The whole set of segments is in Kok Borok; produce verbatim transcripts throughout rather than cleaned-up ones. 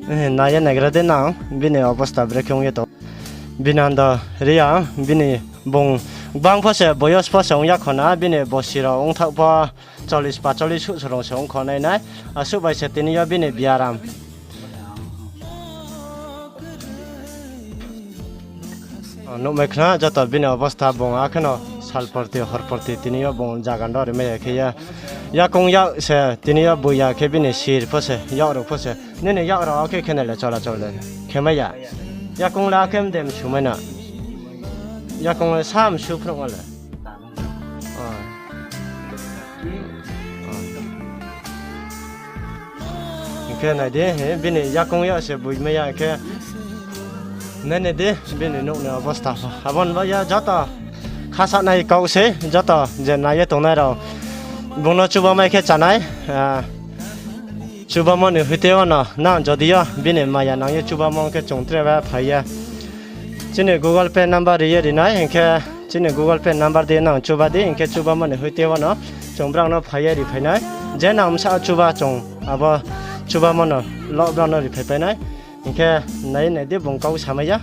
Eh, naiya naigra de nang, bini obostha bwrwi khe wngya to. Binando Reang, bini bung bang pho se, boyos pho se wngya khona, bini bosi rok wngthak pho chollish pacholis suh surung se wngkho nai nai. Aswk bai se tini yo bini biaram. O, nukmai khna joto bini obostha bung akheno sal porti hor porti tini yo bung jaga no rimai ya khe ya. Yakung yak se tini yo buya khe bini sir pho se, yak rok pho se. Nini yak rok khe khe nai le chola chol de khe mai ya. Yakung le akhe mdem sumai na. Yakung le sam su phrung le. Ah. Ah. Hingke nai di, he, bini yakung ya se bui maya hingke. Nai nai di, bini nukni obostha. Aboni bagya joto khasa nai kok se, joto je nai ye tongnai rok. Bungno chuba mai khe chanai, ah, chuba mani hwite wano, nang jodi yo bini maya nang ye chuba mo hingke chwng tre ba phai ya. Chini Google Pay number riye rinai, hingke chini Google Pay number di nang chuba di, hingke chuba mani hwite wano chwng brang no phai ye ri phainai. Je nang msa chuba chwng abo chuba mano lo brang no ri phai painai. Hingke nai nai di bung kau samaya,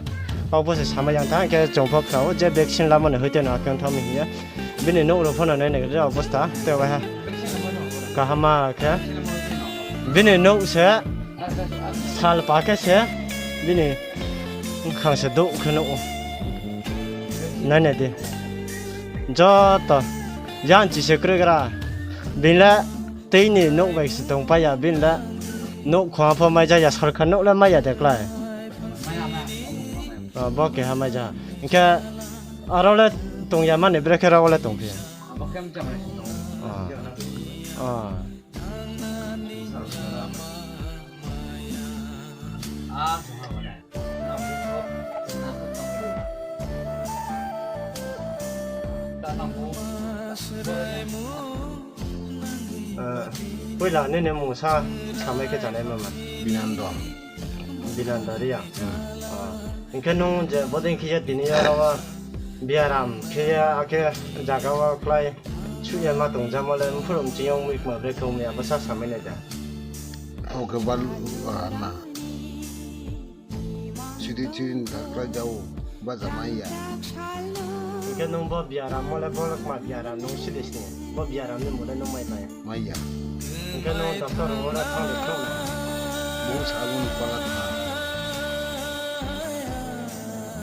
kau bo se samaya ta, hingke chwng pho phrao je vaccine lama ni hwite no akhe thami hiya. Bini nuk rok phano nai nai obostha te wahai kahama khe. Bini nuk se sal pa khe se bini wngkhang se duk khe nuk. Nai nai di. Joto yang chi se kwrwi gra. Bini le tei ni nuk bai se tong pa ya bini le. Nuk khwa pho mai ja ya sorkar nuk le mai ya de klai. Ah, bo keha mai ja. Hingke aro le tong ya mani brekhe ro le tong phi. Ah. Ah. Eh, puila nini mungsa samai khe chanai mama. Binando. Binando Reang. Hmm. Ah. Hingke nung je bodin khe tini oro biaram khe akhe jaga o klai suya ma tong jamo le mphuru mchiyong mui kma bre kong ya bwsa samai nai da. Oke bal, ah, na. Sidi chirin daklai jau baja maya. Hingke nung bo biaram mole bo lokma biaram nung sidi sini. Bo biaram ni mole nung mai maya. Maya. Hingke nung doctor mole thang de thang. Bo sabun pala tha.